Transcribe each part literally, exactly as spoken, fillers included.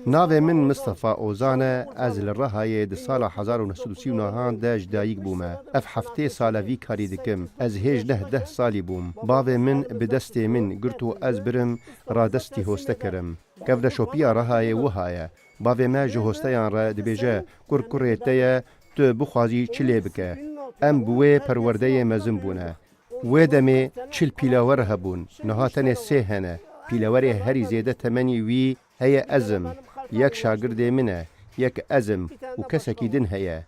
Navê min Mistefa Ozan e, ez li Rihayê di sala hezar û neh sed û sî û neh de ji dayik bûme. Ev heftê sal e vî karî dikim. Ez hêj neh deh salî bûm. Bavê min bi destê min girt û ez birim radestî hoste kirim. Kevneşopiya Rihayê wiha ye. Bavê me ji hosteyan re dibêje, kurkurê te ye, tu bixwazî çi lê bike. Em bi wê perwerdeyê mezin bûne. Wê demê çil pîlawer hebûn, niha tenê sê hene. Pîlawerê herî zêde temenî wî heye ez im, yek şagirdê min e, yek ez im û kesekî din heye.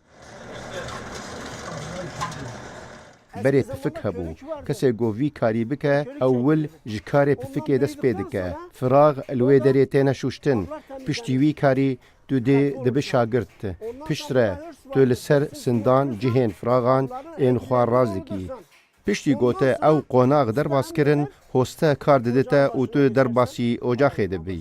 Berê pifik hebû. Kesê ku vî karî bike, ewil ji karê pifikê dest pê dike. Firax li wê derê têne şûştin. Piştî wî karî tu dê dibi şagirt. Piştre tu li ser sindan cihên firaxan ên xwe rast dikî. Piştî ku te ew qonax derbas kirin, hoste kar didite û tu derbasî ocaxê dibî.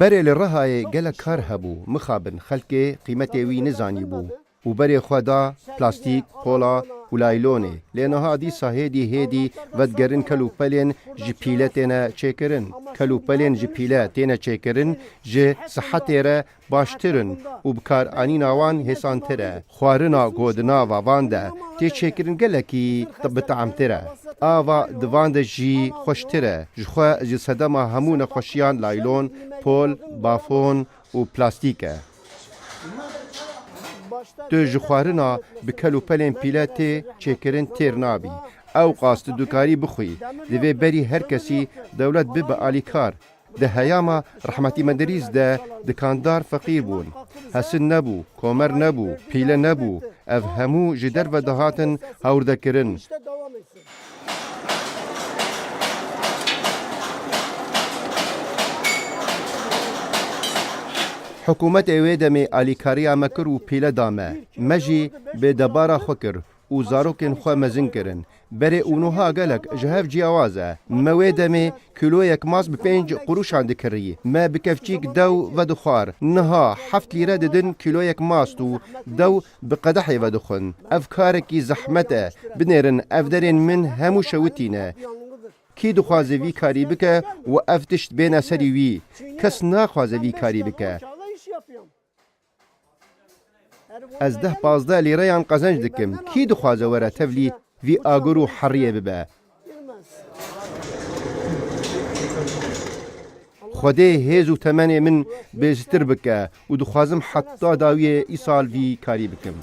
Berê li Rihayê gelek kar hebû, mixabin xelkê qîmetê wî nizanîbû. û berê xwe da plastîk, pola û laylonê. Lê niha dîsa hêdî hêdî vedigerin kel û pelên ji pîle têne çêkirin. Kel û pelên ji pîle têne çêkirin, ji sihetê re baştir in û bikaranîna wan hêsantir e. Xwarina ku di nava van de tê çêkirin gelekî bi teamtir e. Ava di van de jî xweştir e. Ji xwe ji sedema hemû nexweşiyan laylon, pol, bafon, û plastîk e. Tu ji xwarina bi kel û pelên pîle tê çêkirin têr nabî. Ewqas tu dikarî bixwî. Divê berî her kesî dewlet bibe alîkar. Di heyama rehmetî Menderîs de dikandar feqîr bûn. Hesin nebû, komer nebû, pîle nebû. Ev hemû ji derve dihatin hewrdekirin. Hikûmetê wê demê alîkariya me kir û pîle da me. Me jî bi debara xwe kir û zarokên xwe mezin kirin. Berê û nuha gelek ji hev ciyawaz e. Me wê demê kîloyek mast bi pênc quruşan dikirî. Me bi kevçîk dew vedixwar. Niha heft lîre didin kîloyek mast û dew bi qedehê vedixwin. Ev karekî zehmet e. Binêrin, ev derên min hemû şewitî ne. Kî dixwaze vî karî bike û ev tişt bêne serî wî? Kes naxwaze vî karî bike. Ez deh pazdeh lîreyan qezenc dikim. Kî dixwaze were tevlî vî agir û heriyê bibe? Xwedê hêz û temenê min bêztir bike û dixwazim heta dawiyê îsal vî karî bikim.